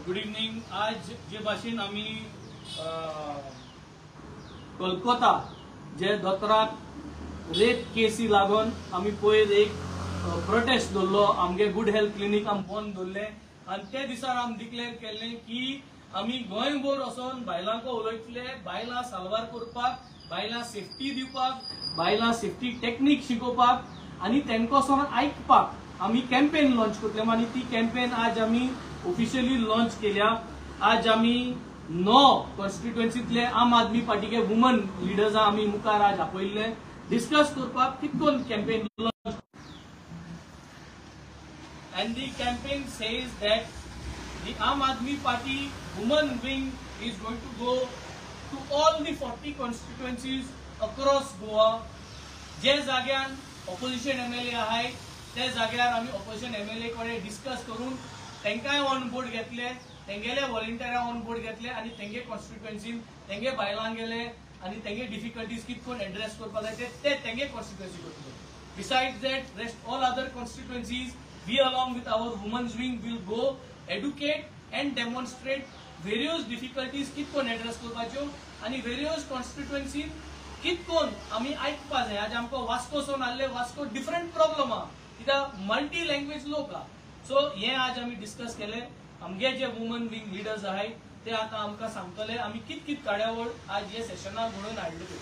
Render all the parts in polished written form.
Good evening. आज जे भाशेन आमी कोलकाता जे दोतोराक रेप केसी लागून आमी पयर एक प्रोटेस्ट दवरलो, आमगे गुड हेल्थ क्लिनीक आमी बंद दवरलें आनी ते दिसार आमी डिक्लेअर केल्लें की आमी गोंयभर वचोन बायलांक उलयतले, बायलां साल्वार करपाक, बायलां सेफ्टी दिवपाक, बायलां सेफ्टी टेक्नीक शिकोवपाक आनी तेंकां वचोन आयकपाक आमी कॅम्पेन लॉन्च करतले आनी ती कॅम्पेन आज आमी ऑफिशियली लॉन्च केल्या. आज आमी 9 कॉन्स्टिट्युएन्सीतले आम आदमी पार्टीचे वुमन लिडर्स आमी मुखार आज आपयल्ले डिस्कस करपाक कितकोन campaign launch. And the campaign says that the Aam Aadmi Party woman wing is going to go to all the 40 constituencies across Goa. J जाग्यान opposition MLA आहाय ते जाग्यार आमी ऑपोजिशन एमएलए कडेन डिस्कस करून तेंकांय ऑन बोर्ड घेतले, तेंगेले व्हॉलंटियरां on board घेतले आनी तेंगे कॉन्स्टिट्युएन्सीन तेंगे बायलांक गेले आनी तेंगे डिफिकल्टीज कितकोन एड्रेस करपाक जाय ते तेंगे कॉन्स्टिट्युएन्सी करतले. Besides that, rest all other constituencies we along with our women's wing will go educate and demonstrate various difficulties कितकोन address करपाच्यो आनी वेरियस कॉन्स्टिट्युएन्सीन कितकोन आमी आयकपा जाय. आज आमकां वास्को सोन आहले, वास्को डिफरंट प्रॉब्लम आहा कित्याक मल्टी लँग्वेज लोक आहा. सो हे आज आमी डिस्कस केले. आमगे जे वुमन विंग लिडर्स आहाय ते आतां आमकां सांगतले आमी कित कित कार्यावळ आज हे सेशनाक घडोवन हाडले. ते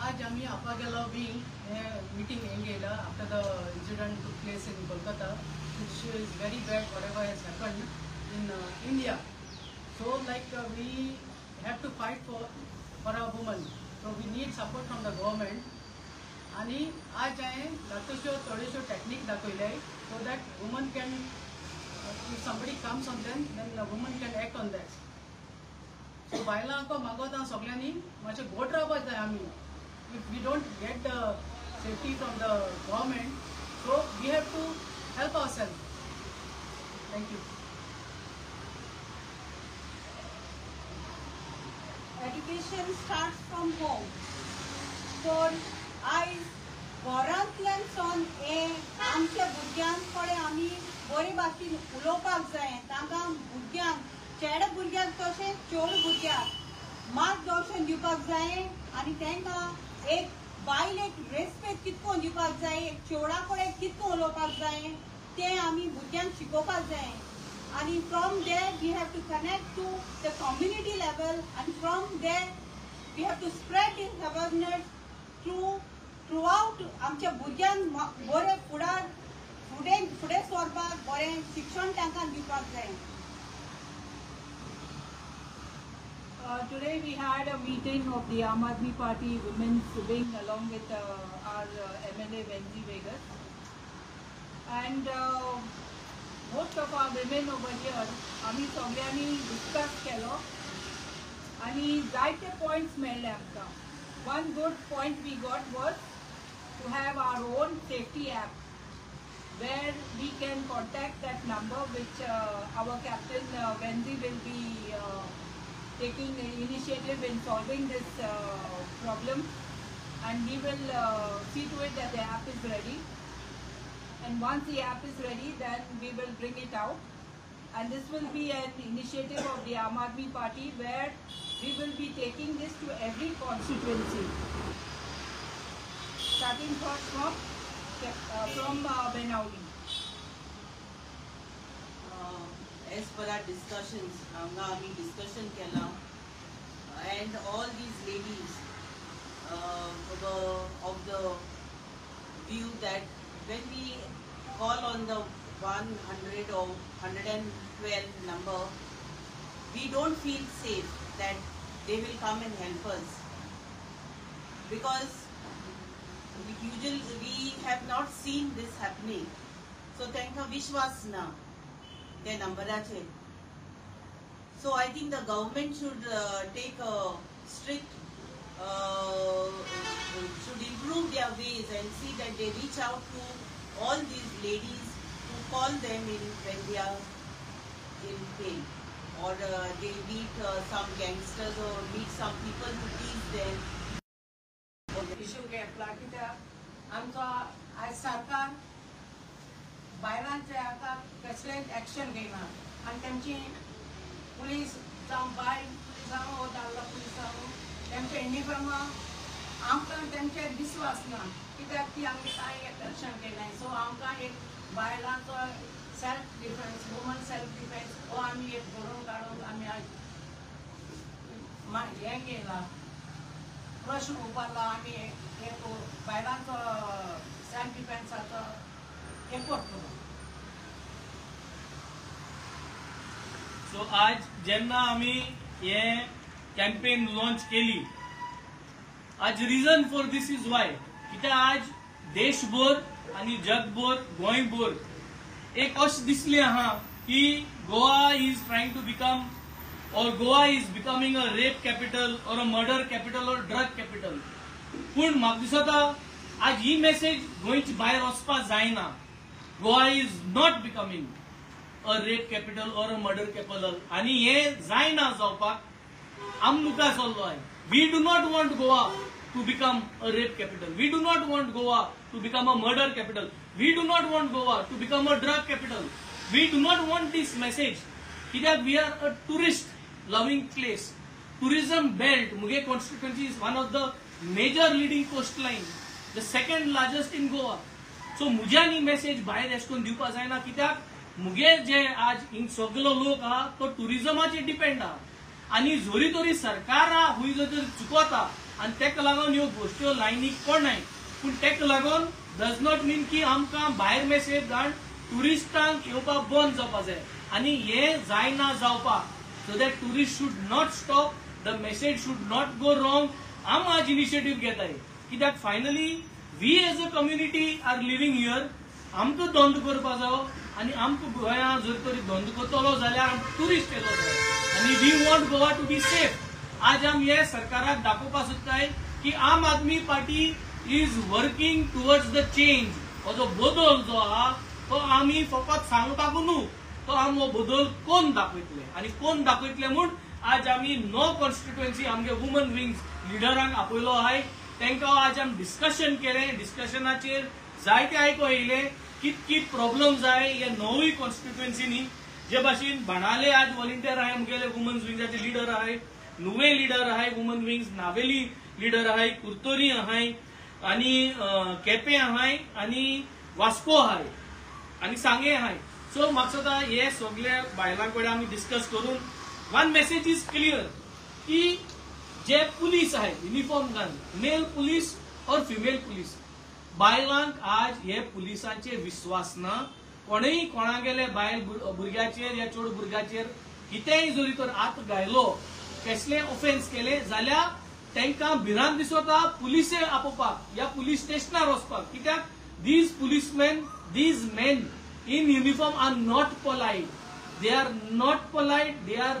आज आमी आपा गेलो विंग हे मिटींग हें घेयला after the incident took place in Kolkata, which is very bad whatever has happened in India. So like we have to fight for our women. So we need support from the government. आनी आज हांवें जातश्यो थोड्योश्यो technique दाखयले so that woman can, if somebody comes on them then the woman can act on that. So बायलांक मागोता सगळ्यांनी मातशें घोट रावपाक जाय आमी. If we don't get the safety from the government, so we have to help ourselves. Thank you. Education starts from home. So आयज घरांतल्यान सावन हें आमच्या भुरग्यां कडेन आमी बरे भाशेन उलोवपाक जाय. तांकां भुरग्यांक, चेडे भुरग्यांक तशेंच चेडूं भुरग्यांक मार्गदर्शन दिवपाक जाय आनी तांकां एक बायलेक रेस्पेद कितको दिवपाक जाय, एक चेवडा कडेन कितको उलोवपाक जाय तें आमी भुरग्यांक शिकोवपाक जाय. आनी from there we have to connect to the community level आनी from there we have to spread this awareness throughout आमच्या भुरग्यांक बरें फुडार फुडें फुडें सरपाक बरें शिक्षण तांकां दिवपाक जाय. Today we had a meeting of the Aam Aadmi Party Women's Wing along with our MLA Venzy Vegas, and most of our women over here आमी सगळ्यांनी डिस्कस केलो आनी जायते पॉयंट्स मेळ्ळे आमकां. One good point we got was to have our own safety app where we can contact that number which our captain Venzy will be taking the initiative in solving this problem, and we will see to it that the app is ready, and once the app is ready then we will bring it out, and this will be an initiative of the Aam Aadmi Party where we will be taking this to every constituency, starting first from Benaulim. As per our discussions, हांगा आमी discussion केला and all these ladies were of the view that when we call on the 100 or 112 number, we don't feel safe that they will come and help us, because usually we have not seen this happening. So तांकां विश्वास ना त्या नंबराचेर. So I think the government should take a strict, should improve their ways and see that they reach out to all these ladies who call them in when they are in pain, or they meet some gangsters or meet some people who tease them. Issue घेतला कित्याक आमचो आयज सरकार बायलांचे आतां कसलेंच action घेयना आनी तेमची पुलीस जावं बायल पुलीस जावं वो दादलो पुलीस जावं तेमचे युनिफॉर्मा आमकां तेमचेर विस्वास ना कित्याक ती आमगे कांय एक्शन घेयनाय. सो आमकां एक बायलांचो self defence, woman self defence हो आमी एक घडोवन काडूंक आमी आज हें केला, प्रश्न उबारला. आमी एक बायलांचो सेल्फ डिफेन्साचो एकवट करूं. सो आज जेन्ना आमी हे कॅम्पेन लॉन्च केली, आज reason for this is why कित्याक आज देशभर आनी जगभर गोंयभर एक अशें दिसलें आहा की Goa is trying to become or Goa is becoming a rape capital or a murder capital or drug capital. पूण म्हाका दिसता आज ही मेसेज गोंयच्या भायर वचपाक जायना. Goa is not becoming a rape capital or a murder capital आनी हें जायना जावपाक आम मुखार सरलो आहे. We do not want Goa to become a rape capital. We do not want Goa to become a murder capital. We do not want Goa to become a drug capital. We do not want this message. कित्याक we are a tourist loving place. Tourism belt, मुगे constituency is one of the major leading coast line, the second largest in Goa. So मुज्यान ही message भायर एश करून दिवपाक जायना कित्याक मुगे जे आज हिंग सगलो लोक आहा तो टुरिजमाचेर डिपेंड आहा आनी जोरी तरी सरकार हुंय जर तरी चुकता आनी तेका लागून ह्यो गोश्ट्यो लायनीक पडनाय. पूण तेका लागून डज not मीन की आमकां भायर मेसेज धाड ट्युरिस्टांक येवपाक बंद जावपाक जाय आनी हें जायना जावपाक, so that tourist should not stop, the message should not go wrong. आम आज इनिशिएटीव घेताय कित्याक finally we as a community are living here. आमकां धंदो करपाक जावो आनी आमकां गोंया जर तरी धंदो करतलो जाल्यार आमकां ट्युरिस्ट येयलो जाय आनी we want Goa to be safe. आज आम हे सरकाराक दाखोवपाक सोदताय की Aam Aadmi Party is working towards the change. हो जो बदल जो आहा तो आमी फकत सांगपाक न्हू, तो आम हो बदल कोण दाखयतले आनी कोण दाखयतले म्हूण आज आमी णव कॉन्स्टिट्युएन्सी आमगे वुमन विंग्स लिडरांक आपयलो आहाय. तांकां आज आमी डिस्कशन केलें. डिस्कशनाचेर जायते आयको येयले कितकी प्रॉब्लम जाय ह्या णवूय कॉन्स्टिट्युएन्सीनी. जे भाशेन बाणाले आज व्हॉलिंटियर आहाय, मुगेले वुमन्स विंग्साचे लिडर आहाय, नुवे लिडर आहाय वुमन विंग्स, नावेली लिडर आहाय, कुर्तोरी आहाय आनी केपें आहाय आनी वास्को आहाय आनी सांगे आहाय. सो म्हाका दिसता हे सगळे बायलां कडेन आमी डिस्कस करून वन मेसेज is clear की जे पुलीस आहाय युनिफॉर्म घालून, male police or female police, बायलांक आज हे पुलिसांचेर विस्वास ना. कोणूय कोणागेले बायल भुरग्याचेर या चोड भुरग्याचेर कितेंय जरी तर आत घायलो, कसले ऑफेन्स केले जाल्यार तांकां भिरांत दिसता पुलिसे आपोवपाक या पुलीस स्टेशनार वचपाक. कित्याक these policemen, these men in uniform are not polite. They are not polite, they are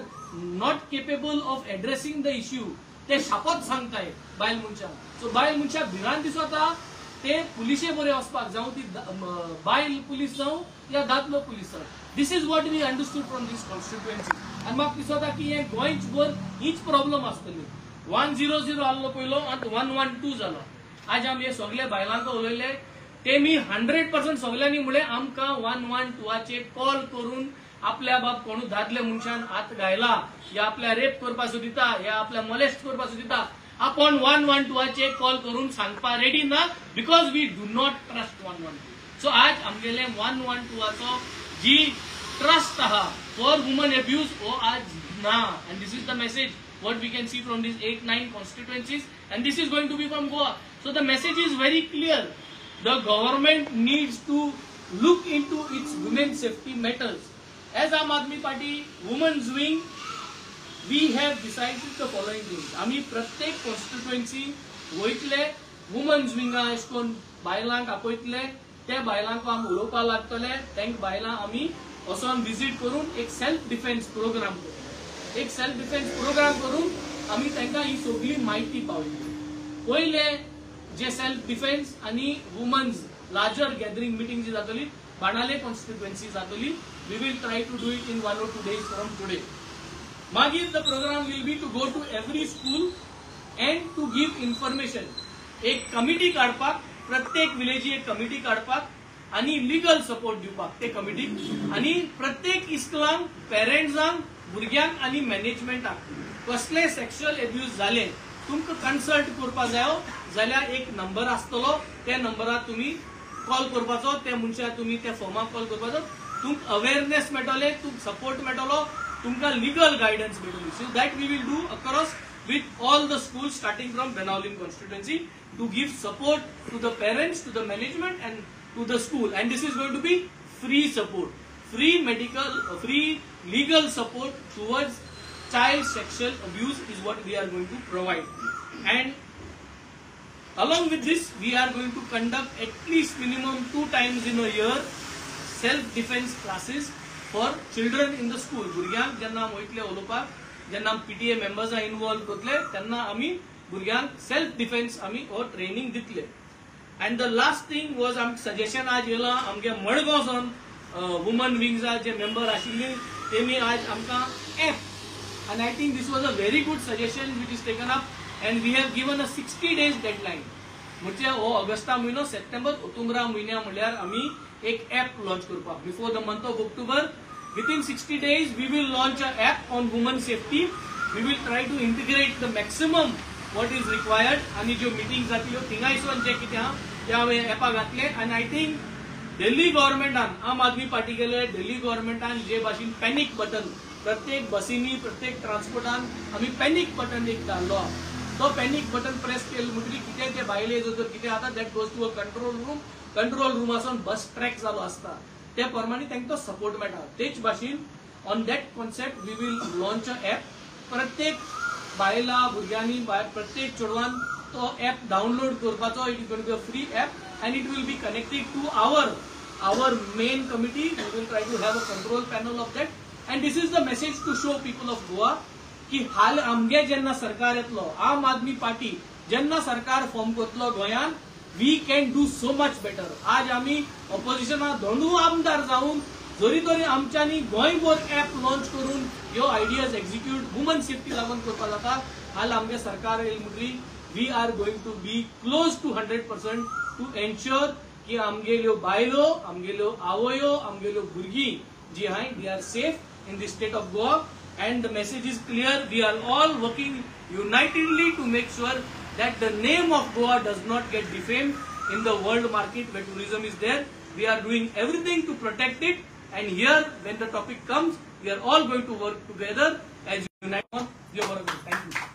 not capable of addressing the issue. ते शापत सांगताय बायल मनशांक. सो बायल मनशाक भिरांत दिसता ते पुलिसे बरे वचपाक, जावं ती बायल पुलीस जावं या दादलो पुलीस जावं. This is what we understood from this constituency. आनी म्हाका दिसता की हें गोंयभर हीच प्रॉब्लम आसतली. 100 आहलो पयलो, आतां 112 जालो. आज आमी हे सगळे बायलांक उलयले तेमी 100% सगळ्यांनी म्हणलें आमकां 112 कॉल करून आपल्या बाब कोणू दादले मनशान हात घायला या आपल्या रेप करपाक सोदिता या आपल्या मोलेस्ट करपाक सोदिता, आपण 112 कॉल करून सांगपा रेडी ना, because we do not trust 112. So आज आमगेले 112 जी ट्रस्ट आहा फॉर वुमन एब्यूज हो आज ना. And this is the message what we can see from these 8-9 constituencies, and this is going to be from Goa. So the message is very clear. The government needs to look into its women's safety matters. As Aam Aadmi Party Women's Wing, we have decided the following things. आमी प्रत्येक constituency वयतले, women's विंगा अशें करून बायलांक आपयतले, ते बायलांक आमी उलोवपाक लागतले, तांकां बायलां आमी वचोन विजीट करून एक सेल्फ डिफेन्स प्रोग्राम करतले. एक सेल्फ डिफेन्स प्रोग्राम करून आमी तांकां ही सगळी म्हायती पावयतले. पयले जे सेल्फ डिफेन्स आनी वुमन्स लार्जर गॅदरींग मिटींग जी जातली बाणाले कॉन्स्टिट्युएन्सी जातली, we will try to do it in 1 or 2 days from today. मागीर the programme will be to go to every school and to give information. एक committee काडपाक, प्रत्येक विलेजी एक committee काडपाक आनी लिगल सपोर्ट दिवपाक ते कमिटीक आनी प्रत्येक इस्कुलांक पेरंट्सांक भुरग्यांक आनी मॅनेजमेंटाक कसले सेक्शुअल एब्यूज जाले तुमकां कन्सल्ट करपाक जायो जाल्यार एक नंबर आसतलो, त्या नंबरार तुमी कॉल करपाचो, त्या मनशाक तुमी त्या फॉर्माक कॉल करपाचो, तुमकां अवेरनेस मेळटले, तुमकां सपोर्ट मेळटलो, तुमकां लिगल गायडन्स मेळटली. So that we will do across with all the schools starting from Benaulim constituency to give support to the parents, to the management and to the school. And this is going to be free support, free medical, free legal support towards child sexual abuse is what we are going to provide. And along with this, we are going to conduct at least minimum 2 times in a year self-defense classes for children in the school. भुरग्यांक जेन्ना वयतले उलोवपाक, जेन्ना PTA मेंबर्सां involve करतले तेन्ना आमी भुरग्यांक self defence आमी हो ट्रेनिंग दितले. And the last thing was आमकां सजेशन आज येयलां आमगे मडगांव सावन वुमन विंग्सा जे मेंबर आशिल्ली तेमी आज आमकां app, and I think this was a very good suggestion which is taken up and we have given a 60 days deadline. म्हणजे हो ऑगस्टा म्हयनो, सप्टेंबर ऑक्टोबरा म्हयन्या म्हणल्यार आमी एक ऍप लॉन्च करपाक before the month of October. Within 60 days we will launch a app on woman safety. We will try to integrate the maximum what is required आनी ज्यो मिटींग जातल्यो थिंगाय सावन जें कितें आहा तें हांवें ऍपा घातलें. आनी I think Delhi गव्हर्मेंटान, आम आदमी पार्टी गेले दिल्ली गव्हर्मेंटान जे भाशेन पॅनीक बटन प्रत्येक बसींनी प्रत्येक ट्रान्सपोर्टान आमी पॅनीक बटन एक धाडलो आहा, तो पॅनीक बटन प्रेस केलें म्हणटकीर कितें ते बायले जर कितें जाता that goes to a control room, control रुमासून bus track चालू आसता, ते प्रमाणे तांकां तो सपोर्ट मेळटा. तेच भाशेन on that concept we will launch a app. प्रत्येक बायला भुरग्यांनी प्रत्येक चेडवान तो ऍप डावनलोड करपाचो. It is going to be a free app and it will be connected to our main committee. We will try to have a control panel of that. And this is the message to show people of Goa की हाल आमगे जेन्ना सरकार येतलो, आम Aadmi party जेन्ना सरकार form करतलो गोंयांत, we can do so much better. आज आमी ऑपोजिशनाक दोनूय आमदार जावन जरी तरी आमच्यांनी गोंयभर ऍप लॉन्च करून ह्यो आयडियाज एक्झिक्यूट वुमन सेफ्टी लागून करपाक जाता. हाल आमगे सरकार येयली म्हणटकीर we are going to be close to 100% to ensure की आमगेल्यो बायलो, आमगेल्यो आवयो, आमगेल्यो भुरगीं जी आहाय they are safe in the state of Goa. And the message is clear, we are all working unitedly to make sure that the name of Goa does not get defamed in the world market where tourism is there. We are doing everything to protect it, and here when the topic comes, we are all going to work together as united. Thank you.